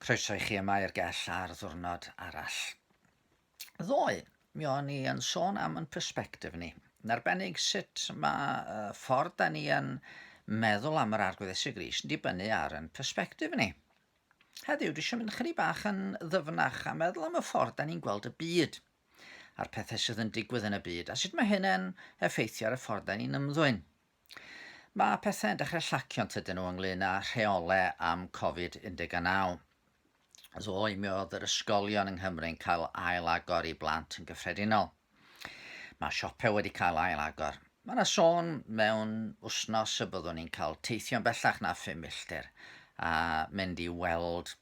Croeso i chi yma i'r gell ar ddwrnod arall. Ddoe, mi o'n i yn sôn am yn perspectif ni. Yn arbennig sut mae y ffordd da ni yn meddwl am yr Arglwydd Iesu Grist yn dibynnu ar yn perspectif ni. Heddiw, dwi eisiau mynd chydig bach yn ddyfnach a meddwl am y ffordd da ni'n gweld y byd a'r pethau sydd yn digwydd yn y byd a sut mae hynny'n effeithio ar y ffordd da ni'n ymddwyn. Mae pethau yn dechrau llacio yn tydyn nhw ynglyn â rheolau am Covid-19. Ddoe mi oedd yr ysgolion yng Nghymru'n cael ail agor i blant yn gyffredinol. Mae siopau wedi cael ail agor. Mae yna sôn mewn wythnos y byddwn ni'n cael teithio'n bellach na 5 milltir a mynd i weld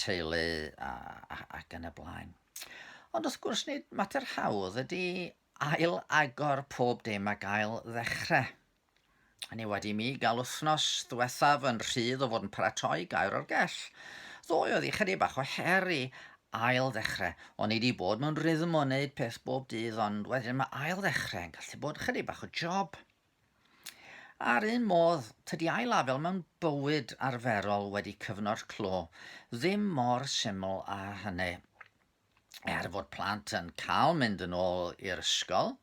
teulu a, a, ac yn y blaen. Ond wrth gwrs nid mater hawdd ydy Ail agor pob dim ac ail ddechrau. Hynny wedi mi gael wythnos ddiwethaf yn rhydd o fod yn paratoi gair o'r gell. Ddoe oedd ychydig bach o her i ail ddechrau. O'n i wedi bod mewn rhythm o wneud peth bob dydd ond wedyn mae ail ddechrau yn gallu bod ychydig bach o job. A'r un modd, tydi ail afael mewn bywyd arferol wedi cyfnod clo ddim mor syml â hynny. Er fod plant yn cael mynd yn ôl i'r ysgol,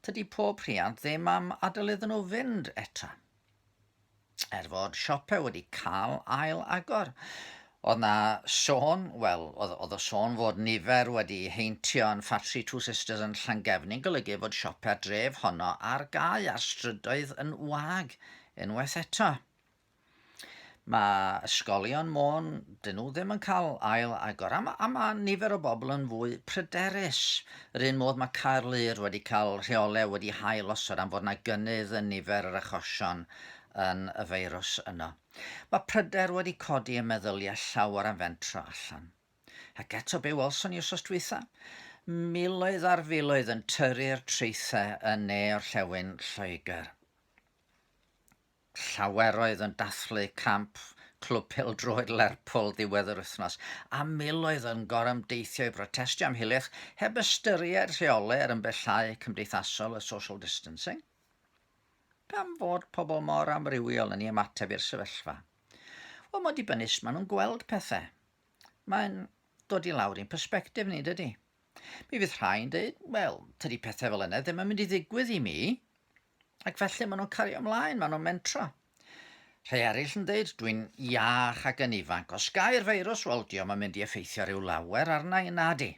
tydi pob rhiant ddim am adael iddyn nhw fynd eto. Er fod siopau wedi cael ail agor, oedd na sôn, wel, oedd, oedd y sôn fod nifer wedi heintio yn ffatri Two Sisters yn Llangefni'n golygu fod siopau'r dref honno ar gau a'r strydoedd yn wag unwaith eto. Mae ysgolion Môn, dyn nhw ddim yn cael ail agor, a mae, a mae nifer o bobl yn fwy pryderus. Yr un modd mae Caerlŷr wedi cael rheolau wedi hail osod am fod yna gynnydd yn nifer yr achosion yn y feirws yno. Mae pryder wedi codi ym meddyliau llawer am fentro allan. Ac eto be welson ni wsos dwytha? Miloedd ar filoedd yn tyrru'r traethau yn ne orllewin Lloegr. Llaweroedd yn dathlu camp Clwb Pêl-droed Lerpwl ddiwedd yr wythnos, a miloedd yn gorymdeithio i brotestio am hiliaeth heb ystyried rheolau yr ymbellhau cymdeithasol, y social distancing. Pam fod pobl mor amrywiol yn ei ymateb i'r sefyllfa? Wel, mae'n dibynnu sut maen nhw'n gweld pethau. Mae'n dod i lawr i'n persbectif ni, dydy? Mi fydd rhai'n dweud, wel, tydi pethau fel yna ddim yn mynd i ddigwydd i mi. Ac felly maen nhw'n cario ymlaen, maen nhw'n mentro. Rhai eraill yn dweud, dwi'n iach ac yn ifanc. Os gai'r feirws, wel, dio'm yn mynd i effeithio rhyw lawer arna i, na di.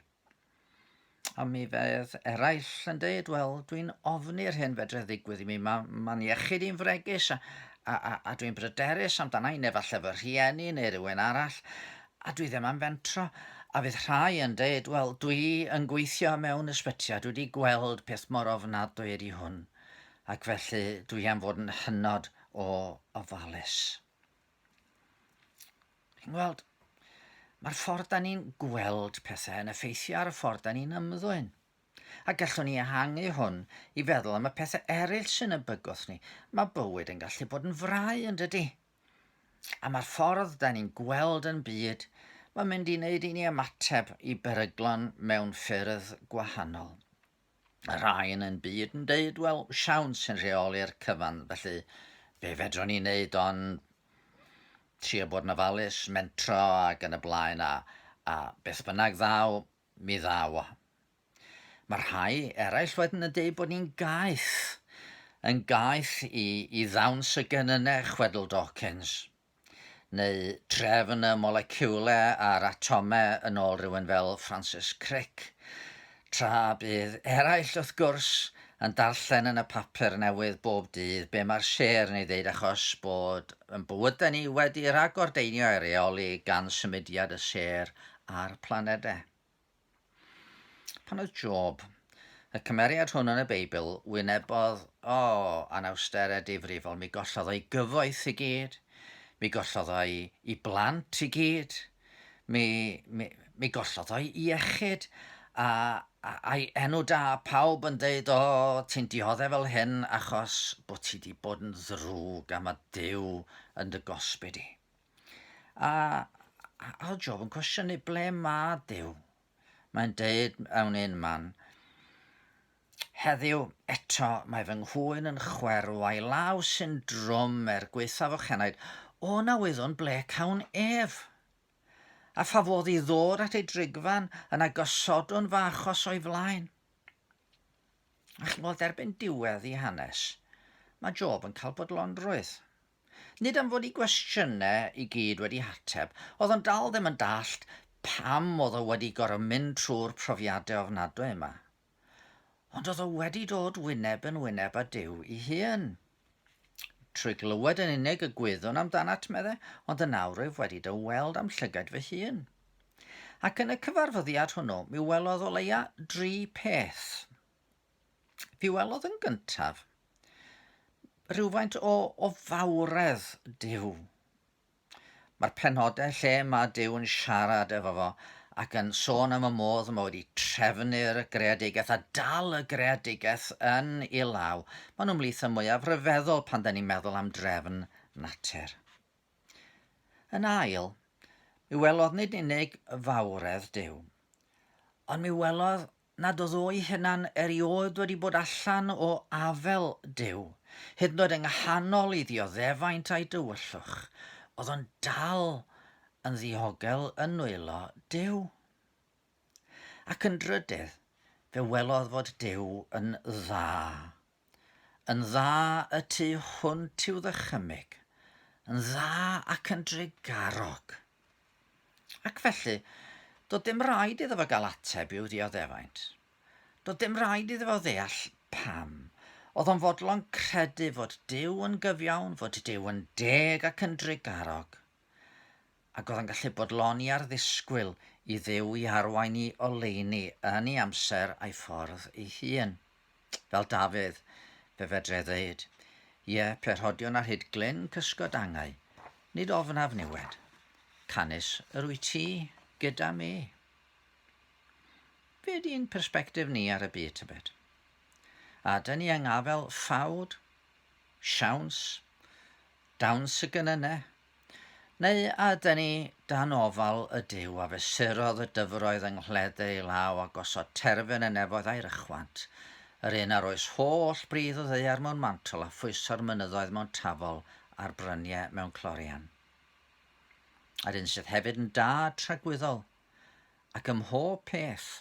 A mi fydd eraill yn dweud, wel, dwi'n ofni'r hyn fedre ddigwydd i mi, mae'n ma iechyd i'n fregus a, a, a, a dwi'n bryderus amdana i, neu falle fy rhieni neu rhywun arall, a dwi ddim am fentro. A fydd rhai yn deud, wel, dwi yn gweithio mewn ysbyty a dwi wedi gweld peth mor ofnadwy ydi hwn, ac felly dwi am fod yn hynod o ofalus. Chi'n gweld, mae'r ffordd da ni'n gweld pethau yn effeithio ar y ffordd da ni'n ymddwyn. A gallwn ni ehangu hwn i feddwl am y pethau eraill sy'n y bygwth ni. Mae bywyd yn gallu bod yn frau, yn dydy? A mae'r ffordd da ni'n gweld yn byd, mae'n mynd i wneud i ni ymateb i beryglon mewn ffyrdd gwahanol. Y rhai yn yn byd yn deud, wel, siawns sy'n rheoli'r cyfan, felly be fedrwn ni wneud ond trio bod yn ofalus, mentro ac yn y blaen, a, a beth bynnag ddaw, mi ddaw o. Mae rhai eraill wedyn yn deud bod ni'n gaeth, yn gaeth i, i ddawns y genynnau, chwedl Dawkins, neu trefn y moleciwlau a'r atomau yn ôl rhywun fel Francis Crick, tra bydd eraill wrth gwrs yn darllen yn y papur newydd bob dydd be mae'r sêr yn ei ddeud achos bod yn bywydau ni wedi rhagordeinio a'i reoli gan symudiad y sêr a'r planedau. Pan oedd Job, y cymeriad hwn yn y Beibl, wynebodd, o, anawsterau difrifol, mi gollodd o'i gyfoeth i gyd, mi gollodd o'i i blant i gyd, mi, mi, mi gollodd o'i iechyd, a, a, a'i enw da, pawb yn deud, o, ti'n dioddef fel hyn achos bod ti wedi bod yn ddrwg a mae Duw yn dy gosbi di. A, a, a oedd Job yn cwestiynu ble mae Duw. Mae'n deud mewn un man, Heddiw eto mae fy nghwyn yn chwerw a'i law sy'n drwm er gwaethaf ochenaid, o na wyddwn ble cawn ef. A pha fodd i ddod at ei drigfan, yna gosodwn fy achos o'i flaen. A chi'n gweld, erbyn diwedd ei hanes, mae Job yn cael bodlonrwydd. Nid am fod ei gwestiynau i gyd wedi hateb, oedd o'n dal ddim yn dallt pam oedd o wedi gorfod mynd trwy'r profiadau ofnadwy yma. Ond oedd o wedi dod wyneb yn wyneb â Duw ei hun. Trwy glywed yn unig y gwyddwn amdanat, medde, ond yn awr rwyf wedi dy weld â'm llygaid fy hun. Ac yn y cyfarfyddiad hwnnw, mi welodd o leia dri peth. Fi welodd yn gyntaf rhywfaint o, o fawredd Duw. Mae'r penodau lle mae Duw yn siarad efo fo ac yn sôn am y modd mae wedi trefnu'r greadigaeth a dal y greadigaeth yn ei law, maen nhw'n ymhlith y mwyaf rhyfeddol pan da ni'n meddwl am drefn natur. Yn ail, mi welodd nid unig fawredd Duw, ond mi welodd nad oedd o'i hunan erioed wedi bod allan o afel Duw, hyd yn oed yng nghanol ei ddioddefaint a'i dywyllwch, oedd o'n dal yn ddiogel yn nwylo Duw. Ac yn drydydd, fe welodd fod Duw yn dda. Yn dda y tu hwnt i'w ddychymyg, yn dda ac yn drugarog. Ac felly, doedd dim rhaid iddo fo gael ateb i'w ddioddefaint. Doedd dim rhaid iddo fo ddeall pam. Oedd o'n fodlon credu fod Duw yn gyfiawn, fod Duw yn deg ac yn drugarog. Ac oedd o'n gallu bodloni ar ddisgwyl i Dduw i arwain i oleuni yn ei amser a'i ffordd ei hun. Fel Dafydd, fe fedrai ddeud, Ie, pe rhodiwn ar hyd glyn cysgod angau, nid ofnaf niwed, canys yr wyt ti gyda mi. Be ydy'n persbectif ni ar y byd, tybed? A ydyn ni yng ngafel ffawd, siawns, dawns y gynynnau, Neu a yden ni dan ofal y Duw a fesurodd y dyfroedd yng nghledr ei law a gosod terfyn y nefoedd a'i rychwant, yr un a roes holl bridd y ddaear mewn mantol a phwyso'r mynyddoedd mewn tafol a'r bryniau mewn clorian? A'r un sydd hefyd yn dad tragwyddol, ac ym mhob peth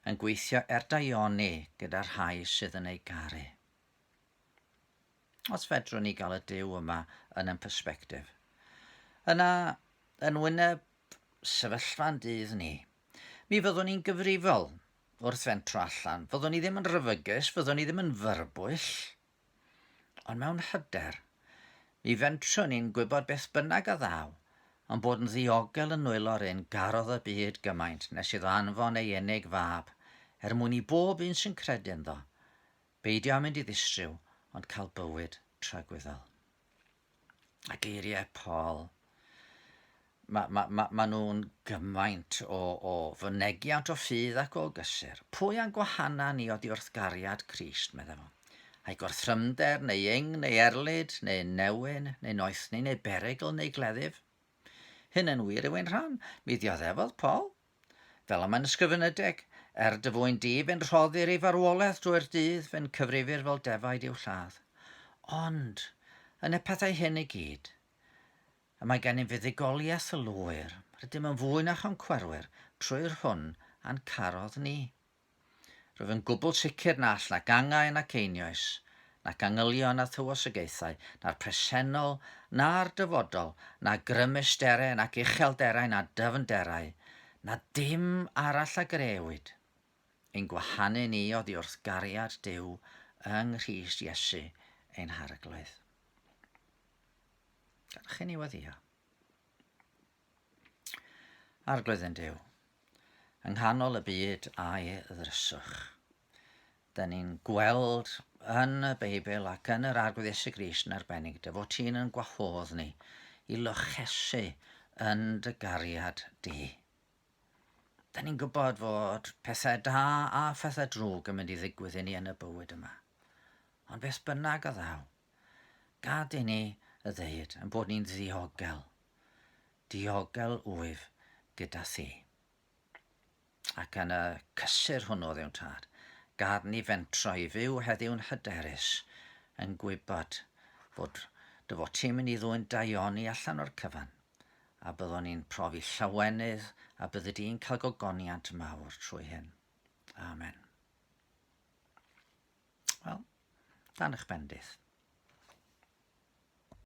yn gweithio er daioni gyda'r rhai sydd yn ei garu. Os fedrwn ni gael y Duw yma yn ein persbectif, yna yn wyneb sefyllfa'n dydd ni, mi fyddwn ni'n gyfrifol wrth fentro allan. Fyddwn ni ddim yn rhyfygus, fyddwn ni ddim yn fyrbwyll, ond mewn hyder, mi fentrwn ni'n gwybod beth bynnag a ddaw, ond bod yn ddiogel yn nwylo'r un garodd y byd gymaint nes iddo anfon ei unig fab, er mwyn i bob un sy'n credu ynddo Beidio â mynd i ddistryw, ond cael bywyd tragwyddol. A geiriau Paul, mae ma, ma, ma nhw'n gymaint o, o fynegiant o ffydd ac o gysur. Pwy a'n gwahana ni oddi wrth gariad Crist, meddai fo. Ai gorthrymder, neu ing, neu erlid, neu newyn, neu noethni, neu berygl, neu gleddyf? Hyn yn wir yw ein rhan. Mi ddioddefodd Paul. Fel y mae'n ysgrifenedig, Er dy fwyn di, fe'n rhoddir i farwolaeth drwy'r dydd, fe'n cyfrifir fel defaid i'w lladd. Ond, yn y pethau hyn i gyd, y mae gennym fuddugoliaeth lwyr, rydym yn fwy na choncwerwyr trwy'r hwn a'n carodd ni. Rwyf yn gwbl sicr na all nac angau nac einioes, nac angylion na thywysogaethau, na'r presennol na'r dyfodol, na grymusterau nac uchelderau na dyfnderau, na dim arall a grëwyd, ein gwahanu ni oddi wrth gariad Duw yng Nghrist Iesu ein Harglwydd. Gadwch i ni weddïo. Arglwydd ein Duw, yng nghanol y byd a'i ddryswch, dyn ni'n gweld yn y Beibl ac yn yr Arglwydd Iesu Grist yn arbennig dy fod ti'n yn gwahodd ni i lochesu yn dy gariad di. Dyn ni'n gwybod fod pethau da a phethau drwg yn mynd i ddigwydd i ni yn y bywyd yma. Ond beth bynnag a ddaw, gad i ni ddeud yn bod ni'n ddiogel Diogel wyf gyda thi. Ac yn y cysur hwnnw, Dduw Tad, gad ni fentro i fyw heddiw'n hyderus, yn gwybod fod dy fod ti'n mynd i ddwyn daioni allan o'r cyfan, A byddwn ni'n profi llawenydd a byddi di'n cael gogoniant mawr trwy hyn. Amen. Wel, dan eich bendith.